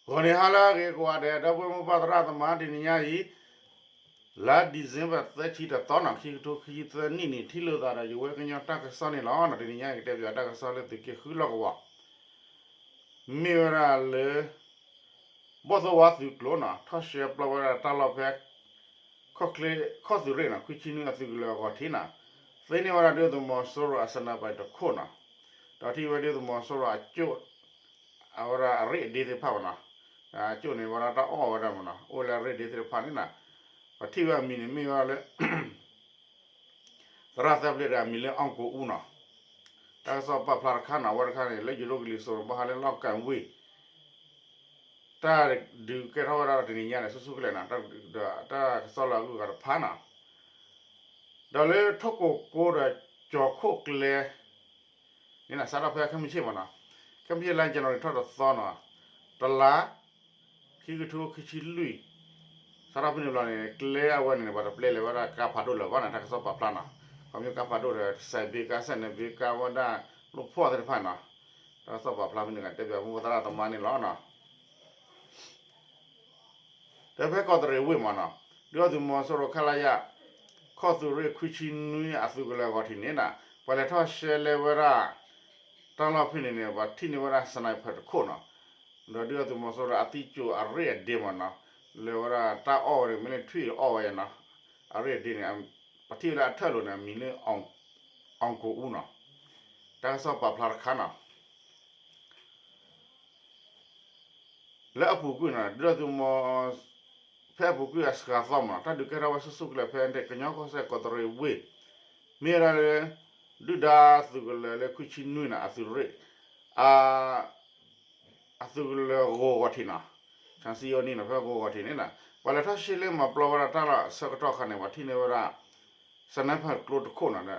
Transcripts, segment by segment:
ဂီၤန့ၣ်ဟါလၢအဂ့ၤကိးဂၤဒဲး ဒီပုၢ်ဝဲၢ်မိၢ်ပၢ်သရၣ်သမါ တနံၤညါအံၤ လါ December သၢဆံတသီနီၤ ခံကထိခံဆံသၢနံၣ်န့ၣ် ထံၣ်လိာ်သးဒီးယဝဲကညီတၢ်ကစီၣ်န့ၣ်လီၤ. တနံၤညါအံၤကတဲပၠးတၢ်ကစီၣ်လၢသုးက့ဃုလီၢ်ကဝီၤ မ့ၢ်ဝဲဒၣ်လၢ ဘီၣ်သိၣ်ဝါသုးကျိၤနီၤ ထီၣ်ရှဲပျီဝဲဒၣ်တၢ်လီၢ်ဖဲ ခီၣ်ချ့ ခီၣ်သုးရ့ၣ်နီၤ ခွံဆံနွံအသုးကလၢၤအဂီၤထံးနီၤ သ့န့ၢ်ဝဲဒၣ်ဒုၣ်ဒါသုးမီၤစိရိၤအ sniper တခိၣ်နီၤ ဒီးထံၣ်ဝဲဒုၣ်ဒါသုးမီၤစိရိၤအကၠိၣ် အဝဲဒၣ်အရ့ၣ်အဒ့သ့ၣ်တဖၣ်မနီၤ အကၠိၣ်န့ၣ်ဝဲဒၣ်တၢ်အီၣ်ဝဲဒၣ်မနီၤ အိၣ်လၢအရ့ၣ်ဒ့သ့ၣ်တဖၣ်န့ၣ်နီၤ ပထံၣ်ဝဲအမံၤန့ၣ်မ့ၢ်ဝဲဒၣ်လၢ သရၣ်သၢပျ့ၢ်ဒီးအမံၤလၢ အောင်ကိုဦး နီၤ တၢ်ကစီၣ်ပာ်ဖျါတခါနီၤ အဝဲတခါန့ၣ် လၢယိၤဒိၣ်ကလံၤစိး ဘၣ်ဃးလၢလီၢ်ကၣ်ဝ့ၢ် တၢ်ဒုးကဲထီၣ်ဝဲဒၣ်တနံၤညါန့ၣ် ဆူၣ်ဆူၣ်ကလဲာ်နီၤ ဒီးတၢ်ကစီၣ်လၢအဂုၤအဂၤတဖၣ်နီၤ ဒီးလၢထီၣ်ကိးကိးဒီးကၠီၤခိၣ်ကျဲ န့ၣ်နီၤ စးထီၣ်ဖဲခဲမုၢ်ဆ့ၣ်မနီၤ ခဲမုၢ်ဆ့ၣ်လါ January ထီၣ်တသီနီၤ တလါ ခံကထိခံဆံလွံၢ် စးထီၣ်ဖဲန့ၣ်ဘျီန့ၣ် ကျဲအဝဲန့ၣ်န့ၣ် ပှၤတပျဲလဲၤဝဲဒၣ်ကါဖးဒိၣ်လၢၤဘၣ်နီၤ တၢ်ကစီၣ်ပာ်ဖျါနီၤ ခီဖျိကါဖးဒိၣ်ဒီး စဲးဘ့ကါ စဲးန့ၣ်ဘ့ကါဝဲဒၣ် လီၢ်ဖှီၣ်သ့ၣ်တဖၣ်နီၤ တၢ်ကစီၣ်ပာ်ဖျါဖဲန့ၣ် ကတဲပၠးမိၢ်ပၢ်သရၣ်သမါန့ၣ်လီၤနီၤ ဒီးဖဲကီးတရံးဝ့ၢ်မနီၤ ဒုၣ်ဒါသုးမီၤစိရိၤ ခလရ ခီၣ်သုးရ့ၣ်ခွံဆံနွံအသုးကလၢၤအဂီၤထံးန့ၣ်နီၤ ပှၤလဲၤထီၣ်ရှဲလဲဝဲဒၣ် တၢ်လီၢ်ဖဲန့ၣ်န့ၣ် ပှၤထံၣ်န့ၢ်ဝဲဒၣ် sniper တခိၣ်နီၤ ဒီးဒုၣ်ဒါသုးမီၤစိရိၤအသံကၠိၣ်အရ့ၣ်အဒ့မနီၤ လၢဝဲဒၣ်တၢ်အီၣ်ဝဲန့ၣ် မ့ၢ်လၢထွံၣ်အီၣ်ဝဲနီၤ အရ့ၣ်အဒ့န့ၣ် ပှၤထံၣ်ဝဲလၢအထၢၣ်လိၤန့ၣ် အမံၤလၢ အောင်ကိုဦး နီၤ တၢ်ကစီၣ်ပာ်ဖျါတခါနီၤ လၢအပူၤကွံာ်နီၤ ဒုၣ်ဒါသုးမီၤ ဖဲအပူၤကွံာ်အစှၤသီမနီၤ တၢ်ဒုးကဲထီၣ်ဝဲဆူၣ်ဆူၣ်ကလဲာ်ဖဲကညီကီၢ်စဲၣ်ကီးတရံးဝ့ၢ် မ့ၢ်ဝဲဒၣ်လၢ ဒုၣ်ဒါသုးကလၢၤလၢခွံဆံနွံနီၤ အသုးရ့ၣ် အ အသုးကလၢၤဂီၤဂီၤထံးနီၤ ဆၣ်စံယိနံၤနီၤ ဖဲဂီၤဂီၤထံးန့ၣ်နီၤ ပှၤလဲၤထီၣ်ရှဲလဲမၤပျီဝဲဒၣ်တၢ်လီၢ်အဆၢကတီၢ်အခါန့ၣ် ပှၤထံၣ်န့ၢ်ဝဲဒၣ် sniper ကျိတခိၣ်နီၤ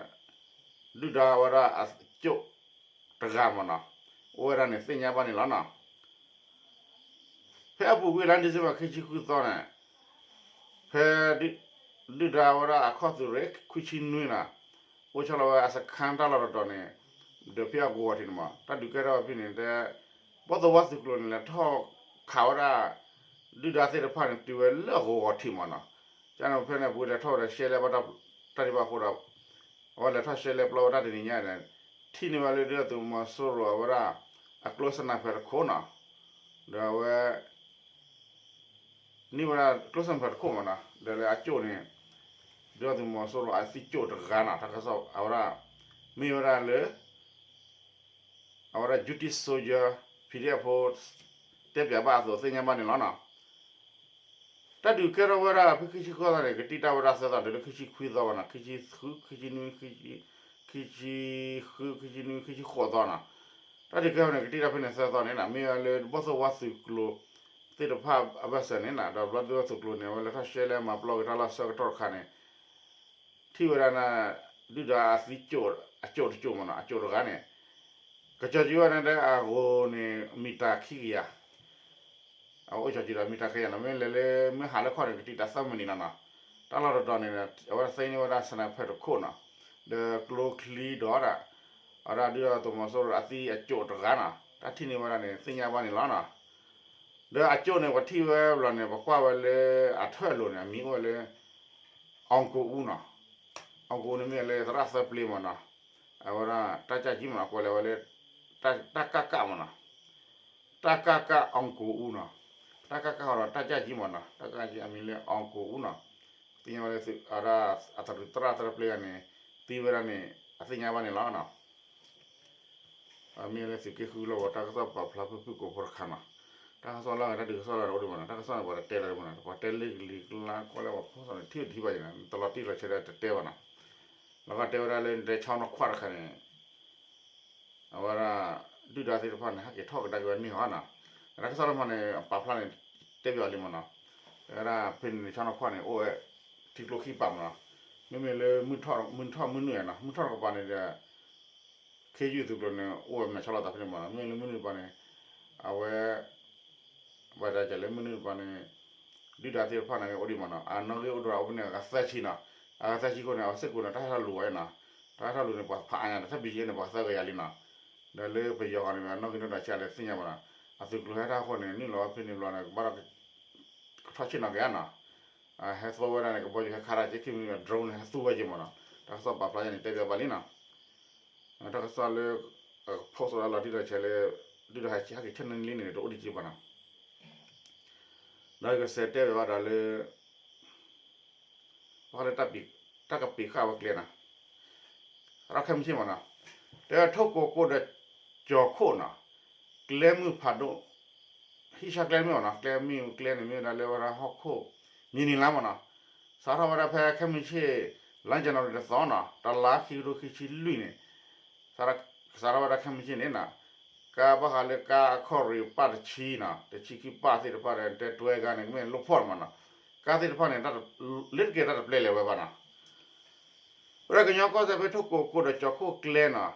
ဒုၣ်ဒါဝဲဒၣ်အကၠိၣ်တဂၤမနီၤ အိၣ်ဝဲဒၣ်န့ၣ်သ့ၣ်ညါဘၣ်န့ၣ်လီၤနီၤ ဖဲအပူၤကွံာ်လါ December ခံဆံဃုသီန့ၣ် ဖဲ ဒုၣ်ဒါဝဲဒၣ်အခီၣ်သုးရ့ၣ်ခွံဆံနွံနီၤ အိၣ်ဆီလီၤဝဲအစခါတၢ်လီၢ်တတီၤန့ၣ် ဒီးဖဲအဂီၤဂီၤထံးန့ၣ်မး တၢ်ဒုးကဲထီၣ်ဝဲဖဲန့ၣ်တဲ ဘီၣ်သိၣ်ဝါသုးကျိၤန့ၣ် လဲၤထီၣ်ခးဝဲဒၣ် ဒုၣ်ဒါသ့ၣ်တဖၣ်န့ၣ် တုၤဝဲလၢအဂီၤဂီၤထံးမးနီၤ ကန့ၣ်ဖဲန့ၣ် ပှၤလဲၤထီၣ်ဝဲဒီးရှဲလဲဘၣ်တၢ်ဒံးဘၣ်အဃိဒီး အဝဲလဲၤထီၣ်ရှဲလဲပျီဝဲတၢ်တနံၤညါန့ၣ် ထံၣ်န့ၢ်ဝဲလၢဒုၣ်ဒါသုးမီၤစိရိၤအဝဲဒၣ် အကျိ sniper တခိၣ်နီၤ ဒီးအဝဲ န့ၢ်ဝဲဒၣ်ကျိ sniper တခိၣ်မးနီၤ ဒီးလၢအကၠိၣ်န့ၣ် ဒုၣ်ဒါသုးမီၤစိရိၤအသံကၠိၣ်တဂၤနီၤ တၢ်ကစီၣ်အဝဲဒၣ် မ့ၢ်ဝဲဒၣ်လၢ အဝဲဒၣ် Justice Soldier PDF ဖိ တဲပၠးဘၣ်အသိးသ့ၣ်ညါဘၣ်န့ၣ်လီၤနီၤ တၢ်ဒုးကဲထီၣ်ဝဲဒၣ်ဖဲခံဆံဃိးသီန့ၣ် ကတံၢ်တၢ်ဝဲဒၣ်သၢသီ ဒီးလၢခံဆံခွံသီဘၣ်နီၤ ခံဆံဃု ခံဆံနွံ ခံဆံ ခံဆံဃု ခံဆံနွံ ခံဆံဃိးသီနီၤ တၢ်ဒုးကဲထီၣ်န့ၣ် ကတံၢ်တၢ်ဖဲန့ၣ်သၢသီန့ၣ်နီၤ မ့ၢ်ဝဲလၢဘီၣ်သိၣ်ဝါသုးကျိၤသ့ၣ်တဖၣ်အဘၢၣ်စၢၤန့ၣ်နီၤ ဒီးဘီၣ်သိၣ်ဝါသုးကျိၤန့ၣ် အဝဲလဲၤထီၣ်ရှဲလဲမၤပျီက့ၤတၢ်လီၢ်ဆၢကတီၢ်တခါန့ၣ် ထံၣ်ဝဲဒၣ်န့ၣ် ဒုၣ်ဒါအသံကၠိၣ် အကၠိၣ်တကၠိၣ်မးနီၤ အကၠိၣ်တဂၤန့ၣ် ကစီၤကၠံဝဲန့ၣ်ဒီးအဂီၤန့ၣ် မံၤတၢ်ခံကယၤ အအိၣ်ကၠီၤကၠံဒီးမံၤတၢ်ခံကယၤနီၤ မ့ၢ်လဲၤလၢမုၢ်ဟါလၢခီၣ်န့ၣ် ကတံာ်တၢ်သၢမံးနံးနီၤနီၤ တၢ်လီၢ်တတီၤန့ၣ် အဝဲသ့န့ၢ်ဝဲဒၣ် sniper တခိၣ်နီၤ ဒီးကျိချံဒီးဒၣ် အဝဲဒၣ်ဒုၣ်ဒါသုးမီၤစိရိၤအသံအကၠိၣ်တဂၤနီၤ တၢ်ထံၣ်န့ၢ်ဝဲဒၣ်န့ၣ် သ့ၣ်ညါဘၣ်န့ၣ်လီၤနီၤ ဒီးအကၠိၣ်န့ၣ် ပှၤထံၣ်ဝဲဘျီန့ၣ် ပကွၢ်ဝဲလၢအထၢၣ်လိၤန့ၣ် အမံၤအိၣ်ဝဲလၢ အောင်ကိုဦး နီၤ အောင်ကိုဦး န့ၣ်မ့ၢ်လၢသရၣ်သၢပျ့ၤမးနီၤ အဝဲဒၣ် တပ်ကြပ်ကြီး မးနီၤ ကွဲးလီၤဝဲလၢ တပ်ကြပ် မးနီၤ တပ်ကြပ် အောင်ကိုဦး နီၤ တပ်ကြပ် ဃီဒီး တပ်ကြပ်ကြီး မးနီၤ တပ်ကြပ်ကြီး အမံၤလၢ အောင်ကိုဦး နီၤ သ့ၣ်ညါဝဲလၢ အဝဲဒၣ် အသရၣ်သၢပျ့ၤဂၤန့ၣ် သံဝဲဒၣ်န့ၣ် အသ့ၣ်ညါဘၣ်န့ၣ်လီၤနီၤ အမ့ၢ်လၢသုးက့ဃုလီၢ်ကဝီၤ တၢ်ကစီၣ်ပာ်ဖျါဖုၣ်ဖုၣ်ကိာ်ဖိတခါနီၤ တၢ်ကစီၣ်လၢအဂၤတၢ်ဒုးကစီၣ်လၢအအိၣ်ဒံးမးနီၤ တၢ်ကစီၣ်န့ၣ် ပှၤတတဲလၢၤမးနီၤ ပှၤတဲလၢကလံၤကျါကွၢ်လၢပှၤဖီၣ်စီန့ၣ် ထံၣ်တထံၣ်ဘၣ်ယဲနီၤ တလီၤတံၢ်လီၤဆဲးဒီးတတဲဘၣ်နီၤ လီၤဂာ်တဲဝဲဒၣ်လၢတဲဆီနီၣ်ခွၣ်တခါန့ၣ် အဝဲဒၣ် ဒုၣ်ဒါသ့ၣ်တဖၣ်န့ၣ် ဟဲက့ၤထီၣ်ကဒါက့ၤဝဲန့ၢ်ဟီနီၤ တၢ်ကစီၣ်လၢမးန့ၣ် ပာ်ဖျါန့ၣ် တဲပၠးအီၤလံမးနီၤ တဲဝဲဒၣ်ဖဲန့ၣ်န့ၣ် ဆီနီၣ်ခွၣ်န့ၣ် အိၣ်ဝဲ ထံကျိခံပၤမးနီၤ မ့မ့ၢ်လၢ မုၢ်ထီၣ်မုၢ်နုာ်နီၤ မုၢ်ထီၣ်တကပၤန့ၣ်ဒီး ခ့ယုၢ်သုးကျိၤန့ၣ် အိၣ်ဝဲမၤဆီလီၤသးဖဲန့ၣ်မးနီၤ မ့မ့ၢ်လၢမုၢ်နုာ်တကပၤန့ၣ် အဝဲ ဘၣ်တၢ်ကလဲၤမုၢ်နုာ်တကပၤန့ၣ် ဒုၣ်ဒါသ့ၣ်တဖၣ်န့ၣ်အိၣ်ဒံးမးနီၤ အနီၣ်ဂံၢ်အိၣ်ဒီးအိၣ်ဖဲန့ၣ် အဂၤသၢဆံနီၤ အဂၤသၢဆံခိၣ်န့ၣ် အဝဲစ့ၢ်ကီးန့ၣ် တၢ်ဟဲထီၣ်လူၤဝဲနီၤ တၢ်ဟဲထီၣ်လူၤန့ၣ် ပှၤဖးအါညါဒီး တၢ်ဘံၣ်ယဲန့ၣ် ပှၤသၢကယၤလံနီၤ ဒီးလၢပယီၤဂီၤန့ၣ် အနီၣ်ဂံၢ်ဒိၣ်ဒီးဆံးလဲၣ်သ့ၣ်ညါဘၣ်နီၤ အသုးကျိၤဟဲထီၣ်အဃိန့ၣ် နုာ်လီၤဝဲဖဲန့ၣ်ဘျီန့ၣ် ကဘၣ်ဒီး ကထီၣ်ဆ့ၣ်နီၤက့ၤဧါနီၤ, ဟဲသိဝဲဒၣ်န့ၣ် ကဘီယူၤဟဲခးတၢ်က့ၤခံမံၤ drone န့ၣ် ဟဲသူဝဲက့ၤမ့ၢ်နီၤ, တၢ်ကစီၣ်ပာ်ဖျါယါန့ၣ် တဲပၠးဘၣ်လံနီၤ, တၢ်ကစီၣ်လၢ post လီၤတံၢ်ဒီးဆဲးလၢ ဒုၣ်ဒါဟဲက့ၤဆ့ၣ်နီၤလံန့ၣ် တအိၣ်ဒံးက့ၤဘၣ်နီၤ, ဒီးယကစးတဲပၠးဘၣ်ဒီးလၢ ဘၣ်ဃးလၢ တၢ်ကပံာ်ဃာ်ဝဲကျဲနီၤ, အဒီးခဲမုၢ်ဆ့ၣ်မ့ၢ်နီၤ, တဲထိၣ်ကိးကိးဒီးကၠီၤခိၣ်နီၤ, ကျဲမုၢ်ဖးဒိၣ်, ဟံၣ်ဆါကျဲမ့ၢ်မ့ၢ်နီၤ, ကျဲမ့ၢ်ကျဲန့ၣ်မ့ၢ်ဝဲဒၣ်လၢဝဲဒၣ်ဟီၣ်ခိၣ် မံၤနံၤလါမ့ၢ်နီၤ, စးထီၣ်ဝဲဒၣ်ဖဲခဲမုၢ်ဆ့ၣ် လါယနူၤအါရံၤတသီနီၤ, တလါခံကထိခံဆံလွံၢ်န့ၣ် စးထီၣ်ဝဲဒၣ်ခဲမုၢ်ဆ့ၣ်န့ၣ်နီၤ, ကါဘၣ်ဃးလၢကါအခီၣ်ရ့ၣ်ပၢ်တဆံနီၤ, တဆံခံပၢ်သ့ၣ်တဖၣ်ဒီး တဲတွဲကါန့ၣ် ကမ့ၢ်လီၢ်ဖီၣ်မ့ၢ်နီၤ, ကါသ့ၣ်တဖၣ်န့ၣ် လၢတက့ၤတၢ်တပျဲလဲၤဝဲဘၣ်နီၤ, ဝဲဒၣ်ကညီကီၢ်စဲၣ်ဖဲထိၣ်ကိးကိးဒီးကၠီၤခိၣ်ကျဲနီၤ,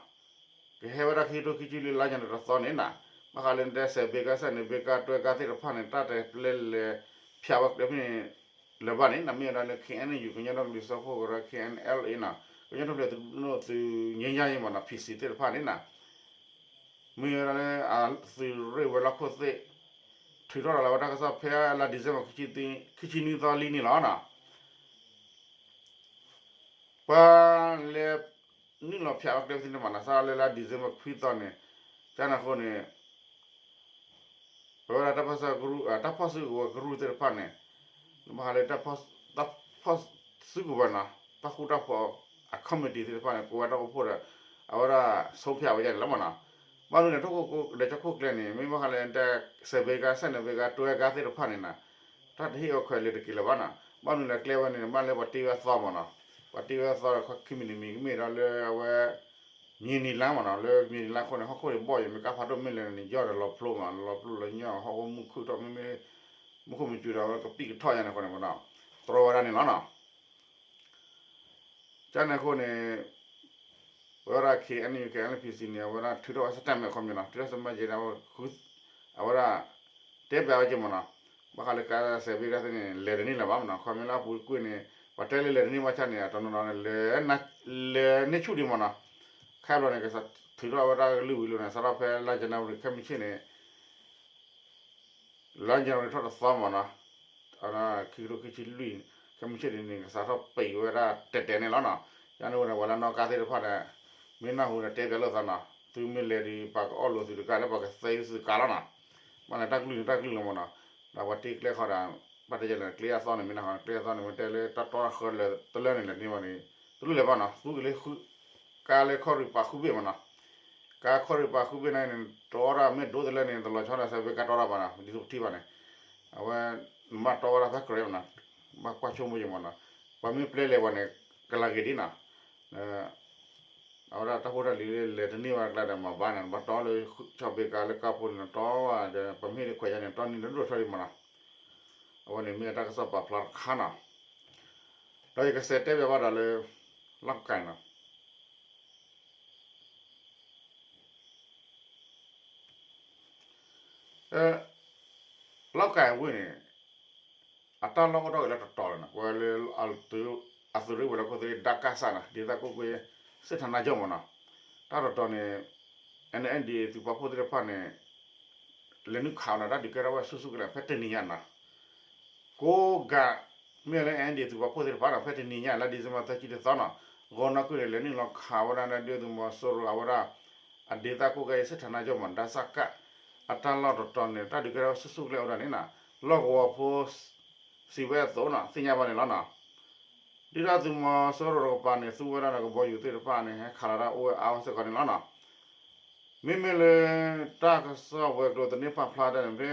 ကဟဲဝဲဒၣ်ခံကထိခံဆံလွံၢ် လါယနူၤအါရံၤတသီန့ၣ်နီၤ, ဘၣ်ဃးလၢနတဲစဲးဘ့ကါ စဲးန့ၣ်ဘ့ကါ တွဲကါသ့ၣ်တဖၣ်န့ၣ် တၢ်တပျဲလဲၤဖၠးဝဲကျဲဖဲန့ၣ် လၢၤဘၣ်န့ၣ်နီၤ, မ့ၢ်ဝဲဒၣ်လၢ ခ့ၣ်အဲၣ်ယူၣ် ကညီဒီကလုာ်စၢဖှိၣ်ကရၢ ခ့ၣ်အဲၣ်အဲလ်အ့နီၤ, ကညီထူၣ်ဖျဲးသုးနီၣ်သုးငြိမ်းချမ်းရေးမ့ၢ်နီၤ PC သ့ၣ်တဖၣ်န့ၣ်နီၤ, မ့ၢ်ဝဲဒၣ်လၢ အသုးရ့ၣ်ဝဲၤလီၢ်ခိၣ်သ့ၣ် ထုးထီၣ်ဒီးလီၤဝဲတၢ်ကစီၣ်ဖဲလါ December ခံဆံနွံသီလံန့ၣ်လီၤနီၤ, ပှၤလဲၤနုာ်လီၤဖၠးဝဲကျဲဖဲန့ၣ်မ့ၢ်နီၤ, စးထီၣ်လၢလါ December ခွံသီန့ၣ်, ကန့ၣ်အဃိန့ၣ် ပဝဲဒၣ်တၢ်ဖီၣ်စုကဝဲၤကရူၢ်သ့ၣ်တဖၣ်န့ၣ်, ဘၣ်ဃးလၢ တၢ်ဖီၣ်စုကဝဲၤနီၤ, တၢ်ဃူတၢ်ဖိးအ committee သ့ၣ်တဖၣ်န့ၣ် ကိးဝဲတၢ်အိၣ်ဖှိၣ်ဒီး အဝဲဒၣ် ဆုံးဖြတ် ဝဲဒၣ်န့ၣ်လီၤမ့ၢ်နီၤ, ဘၣ်မနုၤလဲၣ် ထိၣ်ကိးကိးဒီးကၠီၤခိၣ်ကျဲန့ၣ် မ့ၢ်ဘၣ်ဃးလၢ စဲးဘ့ကါ စဲးန့ၣ်ဘ့ကါ တွဲကါသ့ၣ်တဖၣ်န့ၣ်နီၤ, တၢ်တဟ့ၣ်အီၤခွဲးလၢၤတက့ၤလၢၤဘၣ်နီၤ, ဘၣ်မနုၤလဲၣ် ကျဲဝဲန့ၣ် ဘၣ်လၢပှၤတ့ဝဲအသီမ့ၢ်နီၤ, ပှၤတ့ဝဲအသီဒီး ခံမံၤတမံၤ ကမ့ၢ်ဒီးလၢအဝဲ မံၤနံၤလါမ့ၢ်နီၤ, လၢမံၤနံၤလါအဃိန့ၣ် ဟီၣ်ခိၣ်န့ၣ်ဘီၣ်ယံၤ မ့ၢ်ကါဖးဒိၣ်မ့ၢ်လဲၤန့ၣ် ယီၢ်ဒီးလီၤပျိမ့ၢ်နီၤ, လီၤပျိလီၤညီ ဟီၣ်ခိၣ်မုၢ်ခုၣ်ထီၣ် မ့မ့ၢ် မူခိၣ်မုၢ်စူၤဒီး အဝဲကပံၣ်ကထီၣ်ယါန့ၣ်အဃိန့ၣ်မ့ၢ်နီၤ, တြီဝဲဒၣ်န့ၣ်လီၤနီၤ, ကန့ၣ်အဃိန့ၣ် ပဝဲဒၣ် ခ့ၣ်အဲၣ်ယူၣ် ခ့ၣ်အဲၣ်ယူၣ် PC န့ၣ် အဝဲဒၣ်ထုးထီၣ်ဝဲ statement ခီပညီနီၤ, ထုးထီၣ် statement က့ၤန့ၣ် အဝဲဒၣ် တဲပၠးဝဲက့ၤမ့ၢ်နီၤ, ဘၣ်ဃးလၢကါစဲးဘ့ကါသ့ၣ်န့ၣ် လဲၤတန့ၢ်လၢၤဘၣ်မ့ၢ်နီၤ, ခီပညီလၢအပူၤကွံာ်န့ၣ် ပှၤတဲလၢလဲၤတန့ၢ်ဘၣ်ဆၣ်န့ၣ် အတနီၤနီၤန့ၣ် လဲၤန့ၢ်ဆူၣ်ဒံးမ့ၢ်နီၤ, ခဲဘျီန့ၣ် ကစးထုးထီၣ်ဝဲဒၣ်ကလုၢ်ဝံၤလီၤန့ၣ် စးထီၣ်ဖဲလါ January ခဲမုၢ်ဆ့ၣ်န့ၣ် လါ January ထီၣ်တသီမ့ၢ်နီၤ, ခံကထိခံဆံလွံၢ် ခဲမုၢ်ဆ့ၣ်န့ၣ် ကစးထီၣ်ပံးဝဲဒၣ်တဲာ်တဲာ်န့ၣ်လီၤနီၤ, ယန့ၣ်ဝဲန့ၣ် ပှၤလၢနီၣ်ကါသ့ၣ်တဖၣ်ဒီး မ့ၢ်နၢ်ဟူဒီးတဲပၠးလိာ်သးနီၤ, သုမ့ၢ်လဲၤဒီး ပှၤကအိၣ်လိာ်သုတကးလၢပှၤကသ့သုကါလီၤနီၤ, ဘၣ်န့ၣ်တၢ်ကလုၢ်န့ၣ် တၢ်ကလုၢ်လီၤမ့ၢ်နီၤ, ဒီးပှၤတ့ကျဲခီဒီး ဘၣ်တဲယဲၢ်န့ၣ် ကျဲအသီန့ၣ် မ့ၢ်နၢ်ဟူ ကျဲအသီန့ၣ် မ့ၢ်တဲလၢတၢ်တီတၢ်ဃၢလၢတလၢန့ၣ် လဲၤန့ၢ်ဘၣ်န့ၣ် တလိၣ်လဲၤဘၣ်နီၤ, သူက့ၤလၢ ကါလၢခီၣ်ရ့ၣ်ပာ်ဃုဘ့ၣ်မ့ၢ်နီၤ, ကါခီၣ်ရ့ၣ်ပာ်ဃုဘ့ၣ်န့ၣ် တအိၣ်ဒၣ်မ့ၢ်ဒိးတလၢန့ၣ် တလီၤဆီဒၣ်စဲးဘ့ကါတီတၢ်ဘၣ်နီၤ, ဒ်သိးပထံၣ်ဘၣ်န့ၣ်, အဝဲ နဘၣ်တီဝဲဒၣ်ဖဲကရၢမ့ၢ်နီၤ, ဘၣ်ကွၢ်ဆိကမိၣ်ယဲၢ်မ့ၢ်နီၤ, ပှၤမ့ၢ်ပျဲလဲၤဝဲန့ၣ် ကလၤဂ့ၤဒ်နီၤ, အဝဲဒၣ်တၢ်ဖိတၢ်လံၤလၢလဲၤတန့ၢ်ဝဲကျါဒီးမၤဘၣ်န့ၣ် နဘၣ်တီလၢဆီဘ့ကါလၢကါဖိန့ၣ် နတီဝဲဒီး ပမ့ၢ်တခွဲးယါန့ၣ် တီန့ၢ်လၢဒိၣ်ထီၣ်ဒံးမ့ၢ်နီၤ, အဝဲန့ၣ်မ့ၢ်တၢ်ကစီၣ်ပာ်ဖျါတခါနီၤ, ဒီးယကစးတဲပၠးဘၣ်ဒီးလၢ လီၢ်ကၤနီၤ လီၢ်ကၤဝ့ၢ်န့ၣ် အတၢ်လီၢ်အိၣ်ထီၣ်က့ၤလၢတတီၤလီၤနီၤ, ပဝဲလၢ အသုးရ့ၣ်ဝဲၤလီၢ်ခိၣ်သ့ၣ် ဒကစ နီၤ ဒေသကွပ်ကဲစစ်ဌာနချုပ်မ့ၢ်နီၤ, တၢ်တတီၤန့ၣ် NND သုးပာ်ဖှိၣ်သ့ၣ်တဖၣ်န့ၣ် လဲၤနုာ်ခးအီၤဒီးတၢ်ဒုးကဲထီၣ်ဝဲဆူၣ်ဆူၣ်ကလဲာ် ဖဲတနံၤညါနီၤ, ကိးဂၤ မ့ၢ်လၢ NND သုးပာ်ဖှိၣ်သ့ၣ်တဖၣ်နီၤ ဖဲတနံၤညါ လါ December သၢဆံတသီနီၤ, ဂီၤနီၢ်ကုၢ်န့ၣ် လဲၤနုာ်လီၤခးဝဲဒၣ်လၢဒုသုးမီၤစိရိၤအဝဲဒၣ် အဒေသကွပ်ကဲစစ်ဌာနချုပ်မ့ၢ် ဒကစ အတၢ်လီၢ်တတီၤန့ၣ် တၢ်ဒုးကဲထီၣ်ဝဲဆူၣ်ဆူၣ်ကလဲာ်အိၣ်ဒၣ်န့ၣ်နီၤ, လီၢ်ကဝီၤဖိ စံးဝဲအသိးနီၤ သ့ၣ်ညါဘၣ်န့ၣ်လီၤနီၤ, ဒုၣ်ဒါသုးမီၤစိရိၤတကပၤန့ၣ် သူဝဲဒၣ်ဒီးကဘီယူၤသ့ၣ်တဖၣ်န့ၣ် ဟဲခးလီၤတၢ်အိၣ်ဝဲအါဝဲစ့ၢ်ကီးန့ၣ်လီၤနီၤ, မ့မ့ၢ်လၢ တၢ်ကစီၣ်ဝဲၤကျိၤသန့ပာ်ဖျါတၢ်န့ၣ် ဖဲ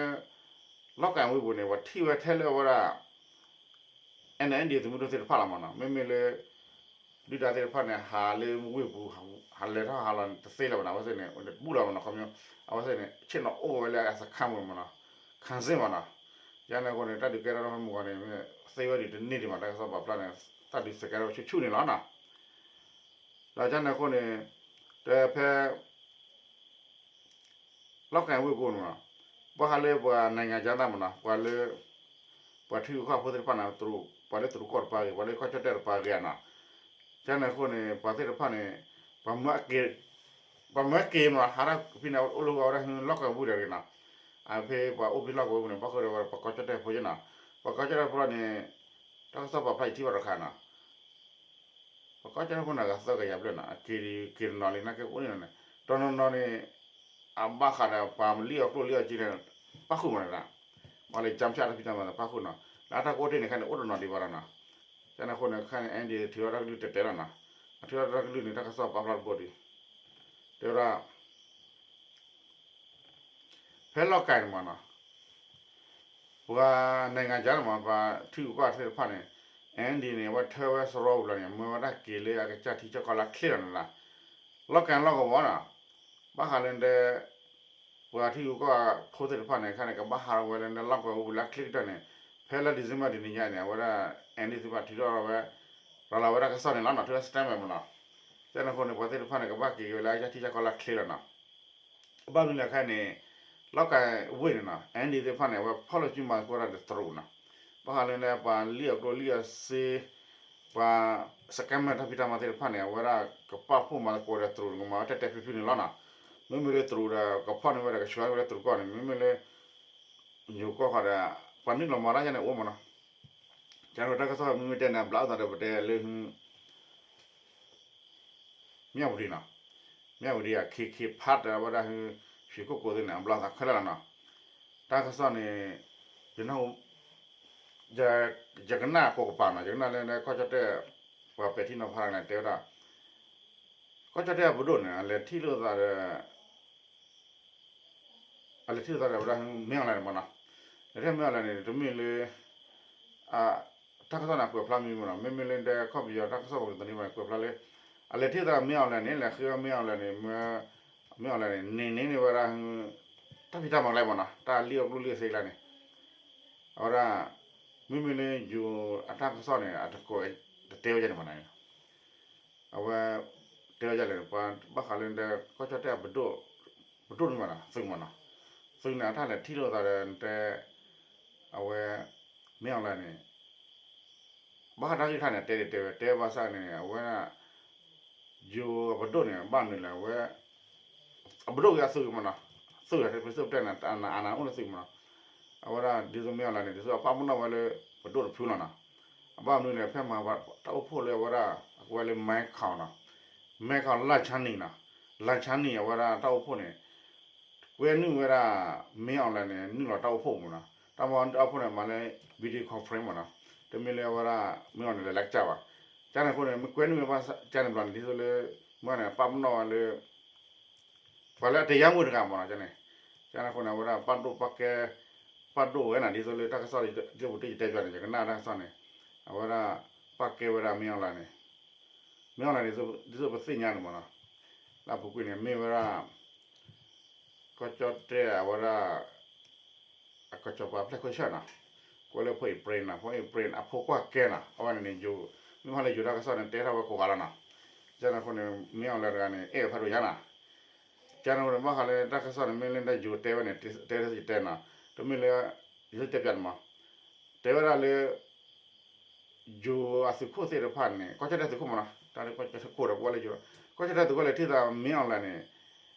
လီၢ်ကၤဝ့ၢ်ပူၤန့ၣ် ပှၤထံၣ်ဝဲထဲလၢအဝဲဒၣ် NND သုးမုၢ်ဒိၣ်သ့ၣ်တဖၣ်လီၤမ့ၢ်နီၤ, မ့မ့ၢ်လၢ ဒုၣ်ဒါသ့ၣ်တဖၣ်န့ၣ် ဟးလၢဝ့ၢ်ပူၤ ဟးလဲၤထီၣ်ဟးလီၤန့ၣ် တသ့လၢၤဘၣ်နီၤ, အဝဲသ့ၣ်န့ၣ် ဘူးလီၤမ့ၢ်နီၤ, ခီပညီ အဝဲသ့ၣ်န့ၣ် ဆ့ၣ်နီၤအိၣ်ဝဲလၢအစခန်းမ့ၢ်နီၤ, ခန်းစစ်မ့ၢ်နီၤ, ယန့ၣ်အဃိန့ၣ် တၢ်ဒုးကဲထီၣ်မ့ၢ်ဂီၤန့ၣ် သ့ဝဲဒံးတန့ၢ်ဒံးမ့ၢ် တၢ်ကစီၣ်ပာ်ဖျါန့ၣ် တၢ်ဒုးစဲးကဲထီၣ်ဝဲဆူၣ်ဆူၣ်န့ၣ်လီၤနီၤ, ဒီးယန့ၣ်အဃိန့ၣ် တဲဖဲ လီၢ်ကၤဝ့ၢ်ကိန့ၣ်မ့ၢ်နီၤ, ဘၣ်ဃးလၢပှၤ နိုင်ငံခြားသား မ့ၢ်နီၤ, ပှၤလၢ ပှၤထံဂုၤကီၢ်ဖိသ့ၣ်တဖၣ်န့ၣ် ပှၤလၢတရူးကီၢ်တပၤဂ့ၤ, ပှၤလၢကီၢ်ကၠီၣ်တဲၣ်တပၤဂ့ၤဧါနီၤ, ကန့ၣ်အဃိန့ၣ် ပှၤသ့ၣ်တဖၣ်န့ၣ် ပှၤမၢအက့ၤမ့ၢ်နီၤ, ဟးထီၣ်ဖဲန့ၣ် အိၣ်လၢအဝဲဒၣ်လီၢ်ကၤဝ့ၢ်ဒီးဂ့ၤနီၤ, အဖဲပှၤအိၣ်ဖဲလီၢ်ကဝီၤပူၤန့ၣ် ဘၣ်ဃုာ်ဒီးပှၤကီၢ်ကၠီၣ်တဲၣ်ဖိယဲနီၤ, ပှၤကီၢ်ကၠီၣ်တဲၣ်ဖိလီၤန့ၣ် တၢ်ကစီၣ်ပာ်ဖျါယထံၣ်ဘၣ်တခါနီၤ, ပှၤကီၢ်ကၠီၣ်တဲၣ်ဖိန့ၣ် ဂၤသၢကယၤဘျဲၣ်နီၤ, အက့ၤက့ၤတနီၤလံ နာ်က့အိၣ်န့ၣ်နီၤ, တနီၤနီၤန့ၣ် အဘၣ်ဃးဒီးပှၤလံၣ်အီၣ်ကျိၣ်လံၣ်အီၣ်စ့န့ၣ် ပၣ်ဃုာ်မးန့ၣ်, ပှၤလၢကၠၢဖၠၣ်တၢ်ဖံးတၢ်မၤသ့ၣ်ပၣ်ဃုာ်နီၤ, လၢအတၢ်ကအိၣ်တ့ၢ်န့ၣ်ခဲန့ၣ် အိၣ်တနီၤဒံးဘၣ်ဒီးနီၤ, ကန့ၣ်အဃိန့ၣ် ခဲန့ၣ် အၣ်ဒံၣ်ထုးထီၣ်တၢ်ကလုၢ်တဲတဲလီၤနီၤ, အထုးထီၣ်တၢ်ကလုၢ်န့ၣ် တၢ်ကစီၣ်ပာ်ဖျါတဘိဒံး, တဲဝဲဒၣ် ဖဲလီၢ်ကၤန့ၣ်မးနီၤ, ပှၤ နိုင်ငံခြား န့ၣ်မး ပှၤထံဂုၤကီၢ်ဂၤသ့ၣ်တဖၣ်န့ၣ် အၣ်ဒံၣ်န့ၣ် အဝဲထၢဝဲစရီပူၤလီၤန့ၣ် မၢဝဲဒၣ်က့ၤလၢအကစၢ်ထံကီၢ်လၢချ့လီၤန့ၣ်လီၤ, လီၢ်ကၤလီၢ်ကဝီၤနီၤ, ဘၣ်ဃးလၢဒဲ ပှၤထံဂုၤကီၢ်ဂၤဖိသ့ၣ်တဖၣ်န့ၣ် ခဲန့ၣ် ကဘၣ်ဟးထီၣ်ဝဲလၢလီၢ်ကဝီၤပူၤလၢချ့ကတၢၢ်န့ၣ်, ဖဲလၢ December တနံၤညါန့ၣ် အဝဲဒၣ် အၣ်ဒံၣ်သ့ၣ်တဖၣ်ထုးထီၣ်ဝဲ ရၤလီၤဝဲဒၣ်ကစီၣ်န့ၣ်လီၤနီၤ, ထုးထီၣ် statement မးနီၤ, ကန့ၣ်အဃိန့ၣ် ပှၤသ့ၣ်တဖၣ်န့ၣ် ကဘၣ်က့ၤက့ၤဝဲလၢအကစၢ်ထံကီၢ်လၢချ့လီၤနီၤ ဘၣ်မနုၤလဲၣ်ခဲန့ၣ် လီၢ်ကၤဝ့ၢ်န့ၣ်နီၤ အၣ်ဒံၣ်သ့ၣ်တဖၣ်န့ၣ် အဝဲဖီၣ်လိာ်စုမၤသကိးတၢ်ဒီးတရူးနီၤ, ဘၣ်ဃးလၢန့ၣ် ပှၤလံၣ်အီၣ်ကျိၣ်လံၣ်အီၣ်စ့ ပှၤ scammer တၢ်ဖံးတၢ်မၤသ့ၣ်တဖၣ်န့ၣ် အဝဲဒၣ်ကပာ်ဖှိၣ်မၤသကိးဒီးတရူး ကမၤဝဲတဲာ်တဲာ်ဖျုးဖျုးန့ၣ်လီၤနီၤ, မ့မ့ၢ်လၢတရူးဒီး ကဖီၣ်န့ၢ်ဝဲဒီးကဆှၢဝဲလၢတရူးကီၢ်န့ၣ် မ့မ့ၢ်လၢ ယိၤကီၢ်ဃီဒီး ပှၤနုာ်လီၤမၤတၢ်ယါန့ၣ်အိၣ်မးနီၤ, ကန့ၣ်တၢ်ကစီၣ်မ့မ့ၢ်တဲန့ၣ် အဘျးအိၣ်သးဒီးပတဲလၢ မၠၣ်ဝတံၤနီၤ, မၠၣ်ဝတံၤ အခ့ခ့ဖးတၢ်ဝဲဒၣ်ဟူ ရွှေကုက္ကို သ့ၣ်န့ၣ် အဘျးသးခဲလၢာ်လီၤနီၤ, တၢ်ကစီၣ်န့ၣ် ယနၢ်ဟူ ယကနၣ်ကိးကပၤနီၤ, ယကနၣ်လၢကီၢ်ကၠီၣ်တဲၣ် ပှၤပဲာ်ထံနီၤဖးတၢ်န့ၣ် တဲဝဲဒၣ် ကီၢ်ကၠီၣ်တဲၣ်အပဒိၣ်န့ၣ် အလဲၤထံၣ်လိာ်သးဒီး အလဲၤထံၣ်လိာ်သးဒီးဝဲဒၣ် မင်းအောင်လှိုင် န့ၣ်မးနီၤ, လဲၤထံၣ် မင်းအောင်လှိုင် န့ၣ် တမ့ၢ်လၢ တၢ်ကစီၣ်န့ၣ် ကွဲးဖျါမံၤမးနီၤ, မ့မ့ၢ်လၢဒဲခီၣ်ပယီၤတၢ်ကစီၣ်ပူၤတနံၤမး ကွဲးဖျါလၢ အလဲၤထံၣ်သး မင်းအောင်လှိုင် န့ၣ် လဲၤဃ့ဝဲ မင်းအောင်လှိုင် န့ၣ် မင်းအောင်လှိုင် န့ၣ် န့ၢ်န့ၢ်န့ၢ်ဝဲဒၣ် တၢ်ဖံးတၢ်မၤကျဲမးနီၤ, တၢ်လံၣ်အီၣ်ကျိၣ်လံၣ်အီၣ်စ့ကျါန့ၣ်, အဝဲဒၣ် မ့မ့ၢ်လၢယိၤအတၢ်ကစီၣ်န့ၣ် အတကိး တတဲဝဲဒ်န့ၣ်မးနီၤ, အဝဲ တဲဝဲဒ်လဲၣ် ပှၤဘၣ်ဃးလၢဒဲ ကီၢ်ကၠီၣ်တဲၣ်အပဒိၣ်, ပဒိၣ်န့ၣ်မးနီၤ သုးမးနီၤ, သုးန့ၣ် အတၢ်လဲၤထံၣ်လိာ်သးဒီးတဲ အဝဲ မင်းအောင်လှိုင် န့ၣ် ဘၣ်ဃးတၢ်ဂ့ၢ်ခါန့ၣ် တဲဒ်တဲဝဲ တဲဘၣ်ဆၣ်န့ၣ် အဝဲဒၣ် ယိၤအပဒိၣ်န့ၣ် ဘၣ်မနုၤလဲၣ် အဝဲ အပဒိၣ်ဂ့ၤအသုးမးနီၤ, သုး ပစံးပတဲန့ၣ် အနၢ်အိၣ်လၢသုးမးနီၤ, အဝဲဒၣ် ဒ်သိး မင်းအောင်လှိုင် န့ၣ် ဒ်သိးအပာ်ပနီၣ်ဝဲလၢ ပဒိၣ်တဖုလီၤနီၤ, အဘၣ်မနုၤလဲၣ် ဖဲမၤတၢ်အိၣ်ဖှိၣ်လၢအဝဲဒၣ် အကိးဝဲလၢ မဲခေါင် နီၤ, မဲခေါင် လၢ ချါနံၣ် နီၤ, လၢ ချါနံၣ် အဝဲဒၣ်တၢ်အိၣ်ဖှိၣ်န့ၣ် ကွဲနုာ်ဝဲဒၣ် မင်းအောင်လှိုင် န့ၣ် နုာ်လီၤတၢ်အိၣ်ဖှိၣ်မးနီၤ, တၢ်မ့ၢ်တၢ်အိၣ်ဖှိၣ်န့ၣ် မၤလၢ video conference မးနီၤ, တမ့ၢ်လၢအဝဲဒၣ် မင်းအောင်လှိုင် လဲၤလၢကစၢ်ဘၣ်, ကန့ၣ်အဃိန့ၣ် မ့ၢ်ကွဲနုာ်ဝဲဘၣ်ကန့ၣ်ဘျီန့ၣ် ဒ်သိးလၢ မ့ၢ်န့ၣ် ပာ်ပနီၣ်ဝဲလၢ ပှၤလၢအတယါမူတဂၤမးနီၤ, ကန့ၣ် ကန့ၣ်အဃိန့ၣ် အဝဲဒၣ်ပာ်ဒိၣ်ပာ်ကဲ ပာ်ဒိၣ်ဝဲနီၤ, ဒ်သိးလၢတၢ်ကစီၣ်လၢပူၤတ့ၢ်ယတဲပျီန့ၣ် ယကနၣ်တၢ်ကစီၣ်န့ၣ် အဝဲဒၣ် ပာ်ကဲဝဲဒၣ် မင်းအောင်လှိုင် န့ၣ် မင်းအောင်လှိုင် န့ၣ် ဒ်သိးပသ့ၣ်ညါန့ၣ်မးနီၤ, လၢအပူၤကွံာ်န့ၣ် မ့ၢ်ဝဲဒၣ် ကီၢ်ကၠီၣ်တဲၣ်အဝဲဒၣ် အကစီၤပၤဖျဲၣ်ခိၣ်ဆၢၣ်နီၤ, ကွဲးလၢဖိအံၣ်ပြ့ၣ်နီၤ, ဖိအံၣ်ပြ့ၣ် အဖိခွါကဲနီၤ, အဝဲန့ၣ်န့ၣ် ယိၤ မ့ၢ်ဟီလၢယိၤတၢ်ကစီၣ်န့ၣ် တဲထီၣ်ဝဲကိးဂၤလီၤနီၤ, ကန့ၣ်အဃိန့ၣ် မင်းအောင်လှိုင် တဂၤန့ၣ် အဲၣ်ဝဲဖးဒိၣ်ညါနီၤ, ကန့ၣ်အဃိန့ၣ် ဘၣ်ဃးလၢတၢ်ကစီၣ်န့ၣ် မ့ၢ်လၢတၢ်ယိၤတဲဝဲန့ၣ် တဲတၢ်ယတဲနီၤ, တမ့ၢ်လၢ ယတဲပျီန့ၣ်မး တဲဝဲဒၣ်လၢ ယိၤအသုးခိၣ်သ့ၣ်တဖၣ်န့ၣ် ကီၢ်ကၠီၣ်တဲၣ်သုးခိၣ်မးနီၤ, တၢ်လၢကီၢ်ကၠီၣ်တဲၣ်ခိၣ်ဒီးကွဲးလၢယိၤ, ကီၢ်ကၠီၣ်တဲၣ်သုးခိၣ်လဲၤထံၣ်သး မင်းအောင်လှိုင် န့ၣ်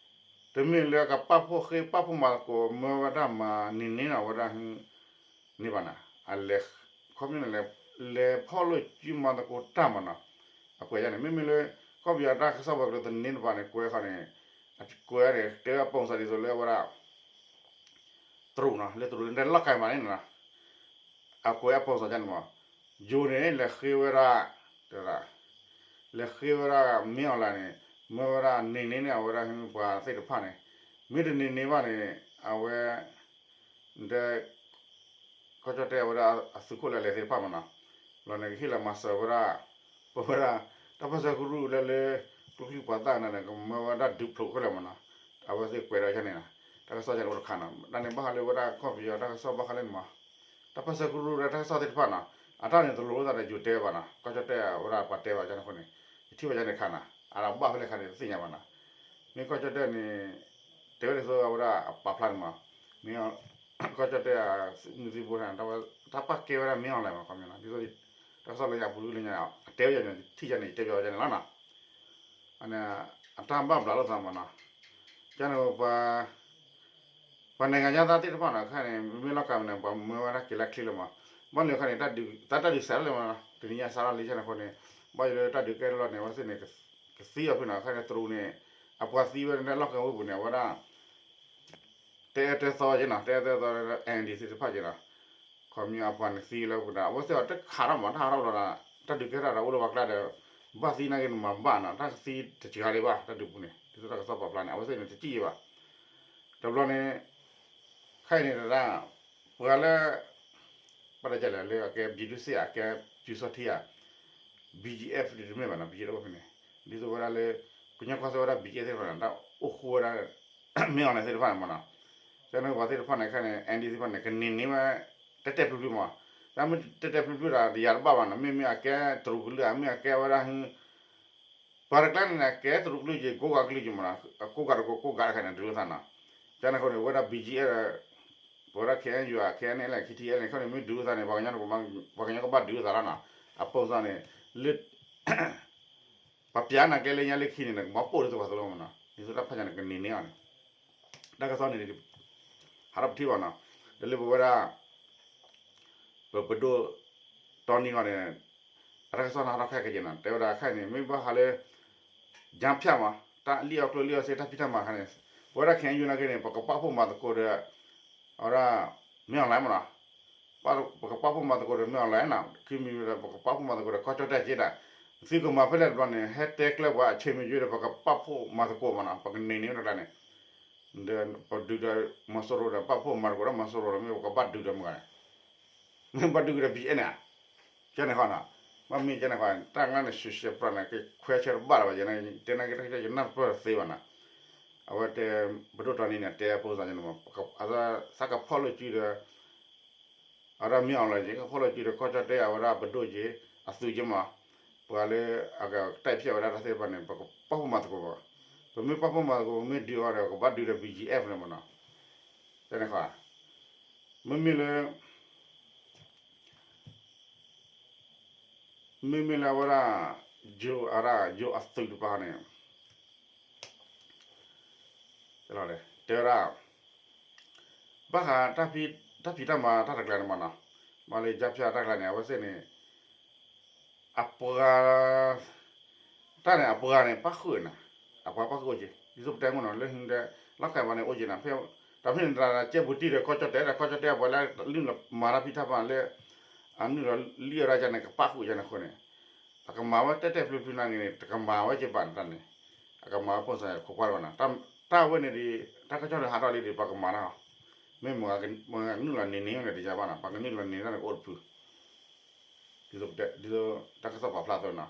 တမ့ၢ်လၢကပာ်ဖှိၣ်ဃ့ပာ်ဖှိၣ်မၤသကိး မၢဝဲဒၣ်မၤန့ၢ်န့ၢ်နီၤ ဝဲဒၣ် န့ၢ်ဘၣ်နီၤ, အလဲၤ ခီပညီန့ၣ် လဲၤဖီၣ်လိာ်စုမၤသကိးတၢ်မးနီၤ, အကွဲးယါန့ၣ် မ့မ့ၢ်လၢ ကီၢ်ပယီၤတၢ်ကစီၣ်ပူၤကရၢသန့တပၤန့ၣ် ကွဲးဃီန့ၣ် အကွဲးန့ၣ် တဲဝဲအပုံစံဒ်သိးလၢအဝဲဒၣ် တရူးနီၤ, လၢတရူးလၢတဲလီၢ်ကၤမးန့ၣ်နီၤ, အကွဲးအပုံစံယါန့ၣ်မး, ယိၤန့ၣ် လဲၤဃ့ဝဲဒၣ် တဲဝဲဒၣ် လဲၤဃ့ဝဲဒၣ် မင်းအောင်လှိုင် န့ၣ် မၢဝဲဒၣ်န့ၢ်န့ၢ်န့ၣ် အဝဲဒၣ်ပှၤသ့ၣ်တဖၣ်န့ၣ်, မ့ၢ်တန့ၢ်န့ၢ်ဘၣ်န့ၣ် အဝဲ တဲ ကီၢ်ကၠီၣ်တဲၣ်အဝဲဒၣ်အသုးခိၣ်လၢအလဲၤသ့ၣ်တဖၣ်မးနီၤ, ဘျီန့ၣ် ကဟ့ၣ်လီၤမၤစၢၤဝဲဒၣ် ပဝဲဒၣ် တၢ်ပၢၢ်ဆၢကရူၢ်လၢလၢ ကျိချံမျိာ်သၣ်န့ၣ် ကမၢဝဲဒၣ်ဒုးဖျိးခဲလၢာ်မးနီၤ, အဝဲသ့ၣ်ကွဲးဒီးယါန့ၣ်နီၤ, တၢ်ကစီၣ်ယါန့ၣ်အိၣ်တခါနီၤ, တၢ်န့ၣ်ဘၣ်ဃးလၢဝဲဒၣ်ကီၢ်ပယီၤတၢ်ကစီၣ်ဘၣ်ဃးလၢန့ၣ်မး, တၢ်ပၢၢ်ဆၢကရူၢ်လၢတၢ်ကစီၣ်သ့ၣ်တဖၣ်နီၤ, အတၢ်န့ၣ်တလိၤလိာ်သးဒီးယိၤတဲဘၣ်နီၤ, ကီၢ်ကၠီၣ်တဲၣ်အဝဲဒၣ်ပှၤတဲဘၣ်ယါန့ၣ်အဃိန့ၣ်, ယထံၣ်ဘၣ်ယါန့ၣ်တခါနီၤ, အတၢ်ဘၣ်ဖဲလဲၣ်ခါန့ၣ် တသ့ၣ်ညါဘၣ်နီၤ, မ့ၢ်ကီၢ်ကၠီၣ်တဲၣ်န့ၣ် တဲဝဲဒ်သိးအဝဲဒၣ်အပာ်ဖျါန့ၣ်မး, မ့ၢ် ကီၢ်ကၠီၣ်တဲၣ်အမုၢ်သံဘိန့ၣ် တၢ်ပာ်ကဲဝဲဒၣ် မင်းအောင်လှိုင် မး ခီပညီနီၤ, ဒ်သိး တၢ်ကစီၣ်လၢညါပူၤလၢညါ အတဲဝဲယါန့ၣ် ထံၣ်ယါန့ၣ် ယတဲပျီဝဲယါန့ၣ်လီၤနီၤ, အတၢ်ဘၣ်ဘျးလိာ်သးမးနီၤ, ကန့ၣ်ပှၤ ပှၤနံၣ်ဂၤညါသးသ့ၣ်တဖၣ်န့ၣ် ခဲအံၤန့ၣ် မ့ၢ်လီၤကၤမနုၤ ပှၤမၢဝဲဒၣ်က့ၤလၢချ့လၢမး, ဘၣ်လၢခဲအံၤန့ၣ် တၢ်ဒုးစဲးလၢမး တနံၤညါစးထီၣ်လံဆဲန့ၣ်အဃိန့ၣ် ဘၣ်ယိၣ်လၢတၢ်ဒုးကဲထီၣ်လီၤန့ၣ် အဝဲသ့ၣ်န့ၣ် ကသံအီၤဖဲန့ၣ် ခဲအံၤန့ၣ် တရူးန့ၣ် အပှၤသံဝဲလၢလီၢ်ကဝ့ၢ်ပူၤန့ၣ် အဝဲဒၣ် တဲအၢတဲသီက့ၤနီၤ တဲအၢတဲသီ အၣ်အၣ်ဒီးသ့ၣ်တဖၣ်က့ၤနီၤ, ခီမ့ၢ်အပှၤန့ၣ်သံလၢပူၤဒီး အဝဲသ့ၣ်အီၤတခးထီၣ်မး တၢ်ဟးထီၣ်ဘျီဒီး တၢ်ဒုးကဲထီၣ်ဒီးအိၣ်လၢပှၤကျါဒီး ဘၣ်သံနာ်က့န့ၣ်မၤဘၣ်နီၤ တၢ်ကသံတစှၤလံဘၣ် တၢ်ဒုးပူၤန့ၣ် ဒ်သိးတၢ်ကစီၣ်ပာ်ဖျါန့ၣ် အဝဲသ့ၣ်န့ၣ်တစံၣ်ဘၣ် တဘျီန့ၣ် ခဲအံၤန့ၣ်တဒၣ် ပှၤလၢ ဘၣ်တကလဲၣ်လၢအကဲ ပြည်သူ့စစ် အကဲ ပျူစောထီး BGF ဒ်တမ့ၢ်ဘၣ်နီၤ BGF အိၣ်ဖဲန့ၣ် ဒ်သိးဝဲဒၣ်လၢ ကညီကီၢ်စဲၣ်ဝဲဒၣ် BGF သ့ၣ်တဖၣ်န့ၣ် တၢ်အိၣ်ဃူဝဲဒၣ် မ့ၢ်အီၤန့ၣ်သ့ၣ်တဖၣ်န့ၣ်မးနီၤ, ကန့ၣ်ပှၤသ့ၣ်တဖၣ်န့ၣ် ခဲအံၤန့ၣ် အၣ်အၣ်ဒီးသ့ၣ်တဖၣ်န့ၣ် ကန့ၢ်န့ၢ်ဝဲ တဲတဲာ်ဖျုးဖျုးမး, တၢ်မ့ၢ်တဲတဲာ်ဖျုးဖျုးဒီး တယၤတဘၣ်ဘၣ်နီၤ မ့မ့ၢ်အကဲတရူးကလုာ် မ့ၢ်အကဲဝဲဒၣ် ပှၤတကျါန့ၣ် ကဲတရူးကလုာ်က့ၤ ကိးဂၤကလုာ်က့ၤမးနီၤ, ကိးဂၤတကိး ကိးဂၤတခါန့ၣ် ဒုးအိၣ်သးနီၤ, ကန့ၣ်အဃိန့ၣ် ဝဲဒၣ် BGF ဒီး ပဝဲဒၣ် KNU KNLA KTLA န့ၣ် ခီန့ၣ် မ့ၢ်ဒုးအိၣ်သးန့ၣ် ပှၤကညီကဘၣ်ဒုးအိၣ်သးလီၤနီၤ, အပိစၢ်န့ၣ် လၢ ပှၤပျးနၤကျဲလၢညါလၢခံန့ၣ် နကဘၣ်ပိာ်ဒ်သိးပှၤသိးလီၤမးနီၤ, ဒ်သိးတၢ်ဖးယၤန့ၣ် ကန့ၢ်န့ၢ်အီၤန့ၣ်, တၢ်ကစီၣ်န့ၣ် ဟးထီၣ်ပထံၣ်ဘၣ်နီၤ, ဒီးလၢပဝဲဒၣ် ပပဒိၣ် တီနံၤဂီၢ်န့ၣ် အတၢ်ကစီၣ်န့ၣ်ဟးထီၣ်ခဲကဲက့ၤနီၤ, တဲဝဲဒၣ်ခဲအံၤန့ၣ် မ့ၢ်ဘၣ်ဃးလၢ ယါဖၠၣ်မး တၢ်လံၣ်အီၣ်ကျိလံၣ်အီၣ်စ့ တၢ်ဖံးတၢ်မၤခါန့ၣ်, ပဝဲဒၣ် KNU နာ်က့န့ၣ် ပကပာ်ဖှိၣ်မၤသကိးဒီး အဝဲဒၣ် မ့ၢ်အီၣ်လဲၣ်မးနီၤ, ပကပာ်ဖှိၣ်မၤသကိးဒီးမ့ၢ်အီၣ်လဲၣ်နီၤ, ခံမံၤဒီး ပကပာ်ဖှိၣ်မၤသကိးဒီးကီၢ်ကၠီၣ်တဲၣ်က့ၤဒၣ်, သုကမၤဖဲလဲၣ်တဘျီန့ၣ် ဟဲတဲကျၢၢ်ပှၤအဆ့မ့ၢ်ယုၢ်ဒီး ပကပာ်ဖှိၣ်မၤသကိးမးနီၤ, ပကန့ၢ်န့ၢ်တကျါန့ၣ် ဒီးပဒုးဒီးမီၤစိရိၤဒီး ပာ်ဖှိၣ်မၤသကိးဒီးမီၤစိရိၤဒီး မ့ၢ်ပကဘၣ်ဒုးဒီးမုၢ်ဂၤန့ၣ်, မ့ၢ်ဘၣ်ဒုးကဒီး ဘံၣ်အဲၣ် န့ၣ်, ကဲန့ၣ်ဃီနီၤ, ဘၣ်မ့ၢ်ကဲန့ၣ်ဃီ တၢ်ငါန့ၣ် ရှုးရှဲပြၢၢ်န့ၣ် ကခွဲးဆၢတဘၣ်လၢၤဘၣ်, ယတဲနာ်က့ တၢ်ကစီၣ်ယနၢ်တပၢၢ်သ့ဘၣ်နီၤ, အဝဲတဲ ပဒိၣ်တီနံၤန့ၣ် တဲအပိစၢ်န့ၣ်မး, သးကဖီၣ်လိာ်စုဒီး အဝဲဒၣ်မ့ၢ်အီၣ်လဲၣ်က့ၤ ကဖီၣ်လိာ်စုဒီး ကီၢ်ကၠီၣ်တဲၣ် အဝဲဒၣ်ပဒိၣ်က့ၤ အသုးက့ၤမး, ပှၤလၢအကတဲဖျဲးဝဲဒၣ်တၢ်သ့ၣ်တဖၣ်န့ၣ် ပကပာ်ဖှိၣ်မၤသကိးဘၣ်, ပမ့ၢ်ပာ်ဖှိၣ်မၤသကိး ပမ့ၢ်ဒုးအီၤဒီး ကဘၣ်ဒုးဒီး ဘံၣ်အဲၣ် န့ၣ်မးနီၤ, ကဲန့ၣ်ဃီ မ့မ့ၢ်လၢ မ့မ့ၢ်လၢအဝဲဒၣ် ယိၤအရၣ် ယိၤအသုးတပၤန့ၣ် တဲဝဲဒၣ် ဘၣ်ဃး တၢ်ဖံးတၢ်မၤတၢ်တကျါန့ၣ်မးနီၤ, မ့ၢ်လၢယါဖၠၣ်တၢ်ကျါန့ၣ် အဝဲသ့ၣ်န့ၣ် အပှၤ တၢ်န့ၣ် အပှၤန့ၣ် ပၣ်ဃုာ်နၤ, အပှၤပၣ်ဃုာ်အိၣ်က့ၤ ဒ်သိးပတဲမ့ၢ်နီၤ လၢဟံၣ်ဒီး လီၢ်ကၤဘၣ်န့ၣ် အိၣ်က့ၤနၤ ဖဲ တၢ်ဖဲန့ၣ် တၢ်ကဲပူၤတံၢ်ဒီး ကီၢ်ကၠီၣ်တဲၣ်ဒီး ကီၢ်ကၠီၣ်တဲၣ် အပှၤလၢနုာ်လီၤမၤတၢ်ဖံးတၢ်မၤလၢ အနုာ်လီၤလံၣ်အီၣ်ဒၣ်ယၤန့ၣ် ကပၣ်ဃုာ်ယၤန့ၣ်အဃိန့ၣ် အကမၤဝဲတဲတဲဖျုးဖျုးနာ်က့န့ၣ် တကမၤဝဲက့ၤဘၣ်န့ၣ်တၢ်န့ၣ် အကမၤဝဲပိၢ်စၢ်ခွဲးခွါတဘၣ်နီၤ, တၢ်ဝဲန့ၣ်ဒီး တၢ်ကစီၣ်န့ၣ်ဟးထီၣ်လံဒီး ပှၤကမၤတၢ်လီၤ, မ့ၢ်မ့ၢ်ကနုာ်လီၤန့ၢ်န့ၢ်န့ၣ်တယၤဘၣ်နီၤ, ပှၤကနုာ်လီၤန့ၢ်တၢ်န့ၣ်ကအိၣ်တဖု ဒ်သိးတၢ်ကစီၣ်ပာ်ဖျါအသိးနီၤ,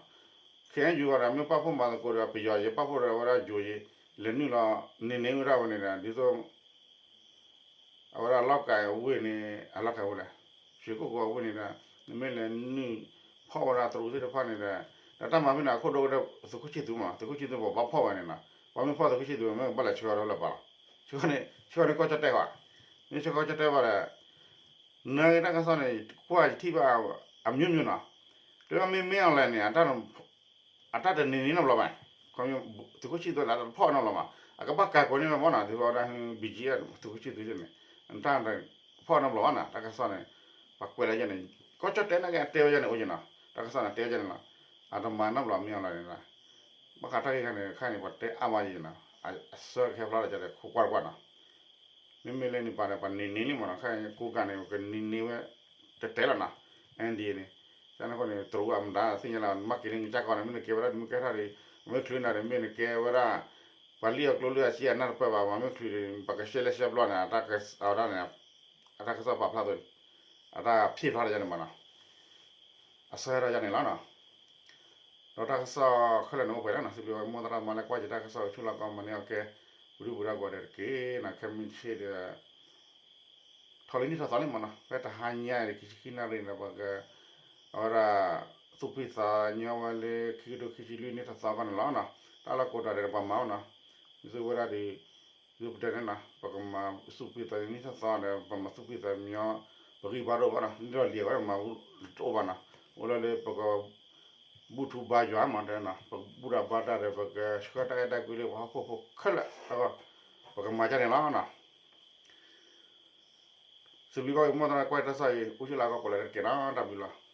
ခဲအံၤယိၤဂီၢ်ဒီး မ့ၢ်ပာ်ဖှိၣ်မၤသကိးဒီး ပယီၤယဲ ပာ်ဖှိၣ်ဒီးဝဲဒၣ်ယိၤယဲ လဲၤနုာ်လီၤန့ၢ်န့ၢ်ဝဲဒၣ်ဝဲန့ၣ်ဒီး ဒ်သိး အဝဲဒၣ်လီၢ်ကၤဝ့ၢ်န့ၣ် အလီၢ်ကၤဝ့ၢ်လဲၣ်, ရွှေကုက္ကိုအဝ့ၢ်န့ၣ်ဒီး နမ့ၢ်လဲၤနုာ်ဖီၣ်ဝဲဒၣ်တရူးသ့ၣ်တဖၣ်န့ၣ်ဒီး ဒီးတၢ်မၤဖဲန့ၣ် အခိၣ်ဒိၣ်ကဒီးသုးခိၣ်ဆံၣ်သူးမး, သုးခိၣ်ဆံၣ်သူးပှၤဘၣ်ဖီၣ်ဝဲန့ၣ်နီၤ, ပှၤမ့ၢ်ဖီၣ်သုးခိၣ်ဆံၣ်သူး မ့ၢ်ကဘၣ်လဲၤဆှၢအီၤလၢပှၤလီၤ, ဆှၢန့ၣ် ဆှၢန့ၣ်ကီၢ်ကၠီၣ်တဲၣ်ဘၣ်, မ့ၢ်ဆှၢကီၢ်ကၠီၣ်တဲၣ်ဘၣ်ဒီး နတၢ်ကစီၣ်န့ၣ် ကွၢ်ယထံၣ်ဘၣ် အမျိုးမျိုးနီၤ, တမ့ၢ်မ့ၢ်အီၤလဲၣ်န့ၣ် အတၢ်တန့ၢ်န့ၢ်နီတဘျီဘၣ်, သုးခိၣ်ဆံၣ်သူးလၢတဖီၣ်နီတဘျီဘၣ်, အကဘၣ်ကၤကိးန့ၢ်ဝဲမ့ၢ်နီၤ, ဒ်သိးဝဲဒၣ် ဘံၣ်ကၠံ သုးခိၣ်ဆံၣ်သူးန့ၣ် တၢ်တဖီၣ်နီတဘျီဘၣ်နီၤ, တၢ်ကစီၣ်န့ၣ် ပှၤကွဲးလၢယဲန့ၣ် ကီၢ်ကၠီၣ်တဲၣ်နာ်က့အတဲဝဲယဲန့ၣ်အိၣ်က့ၤနီၤ, တၢ်ကစီၣ်န့ၣ်တဲဝဲယဲန့ၣ်လီၤ, အတမၤနီတဘျီမ့ၢ်အီၤလၢန့ၣ်လီၤ, ဘၣ်ဃးတၢ်ဂ့ၢ်ခါန့ၣ် ခါန့ၣ် ပှၤတဲအါမးယဲနီၤ, အဆၢကဟဲဖျါလီၤကဒီးခိၣ်ကွၢ်တကွၢ်နီၤ မ့မ့ၢ်လၢန့ၣ်ပၤဒီး ပှၤန့ၢ်န့ၢ်လံမ့ၢ်နီၤ, ခဲအံၤကိးဂၤန့ၣ် ကန့ၢ်န့ၢ်ဝဲ တဲတဲလီၤနီၤ, အၣ်ဒ်အံၤန့ၣ်, ကန့ၣ်အဃိန့ၣ် တရူးအမတၤသ့ၣ်ညါလီၤ, နမ့ၢ်က့ၤလၢနကစၢ်ကီၢ်န့ၣ် မ့ၢ်နကဲဝဲဒၣ်ဒ်မ့ၢ်ကဲထီၣ်ဒီး မ့ၢ်ချုးနၤဒီး မ့ၢ်နကဲဝဲဒၣ် ပှၤလံၣ်အီၣ်ကျိလံၣ်အီၣ်စ့အနၢ်တပၢၢ်ဘၣ်, မ့ၢ်ချုးဒီး ပှၤကရှဲလဲၣ်ရှဲဘျီန့ၣ် အတၢ်ကစီၣ်ပာ်ဖျါသိးန့ၣ်, အတၢ်ကစီၣ်ပာ်ဖျါသိးန့ၣ် အတၢ်ဖံးဖျါထီၣ်ယဲန့ၣ်မ့ၢ်နီၤ, အဆၢထီၣ်ယဲန့ၣ်လီၤနီၤ. ဒီးတၢ်ကစီၣ်ခဲလၢာ်န့ၣ်အိၣ်ပှဲၤလီၤနီၤ, စံးဘျုးဝဲမိၢ်သရၣ်မါလၢကွၢ်ယတၢ်ကစီၣ်ဆူလီၢ်ကီၢ်မၤန့ၢ်အီၣ်ကဲ ပူၤဒုၣ်ပူၤဒါကိးဂၤဒဲးတက့ၢ်နီၤ, ခဲမုၢ်ဆ့ၣ်ဒီး ထီၣ်လံနံၣ်ထီၣ်သီလံမ့ၢ်နီၤ, ဖဲတဟါညါအံၤဒီး ခံဆံခံနၣ်ရံၣ်န့ၣ် ပက အဝဲဒၣ် သူၣ်ဖှံသးညီဝဲလၢ ခံကထိခံဆံလွံၢ်နံၣ်ထီၣ်သီဘၣ်န့ၣ်လီၤနီၤ, တၢ်လီၢ်ကိးတၢ်ဒီးပှၤမၤအိၣ်နီၤ, ဒ်သိးဝဲဒၣ်ဒီး ဒ်သိးပတဲန့ၣ်နီၤ, ပကမၤသူၣ်ဖှံသးနံၣ်ထီၣ်သီဒီး ပမၤသူၣ်ဖှံသးညီ ပဂံၢ်ဘါတအိၣ်ဘၣ်နီၤ, ဒ်သိးလံၤဝဲမၤဘူၣ်တအိၣ်ဘၣ်နီၤ, အိၣ်လၢလၢပက ဘူၣ်ထူဘါယွၤမးတဲနီၤ, ပကဘူၣ်တၢ်ဘါတၢ်ဒီး ပကဆှၢတၢ်အဲၣ်တၢ်ကွံလၢပှၤဟီၣ်ခိၣ်ဖိခဲလၢာ်အဂီၢ်, ပကမၤဒ်န့ၣ်လီၤနီၤ. စံးဘျုးကီး မိၢ်သရၣ်ကွၢ်တၢ်ကစီၣ်အံၤ အိၣ်ဆူၣ်လၢအဂီၢ် ကိးလၢတကဲးနီၤ တၢ်ဘျုးလီၤ.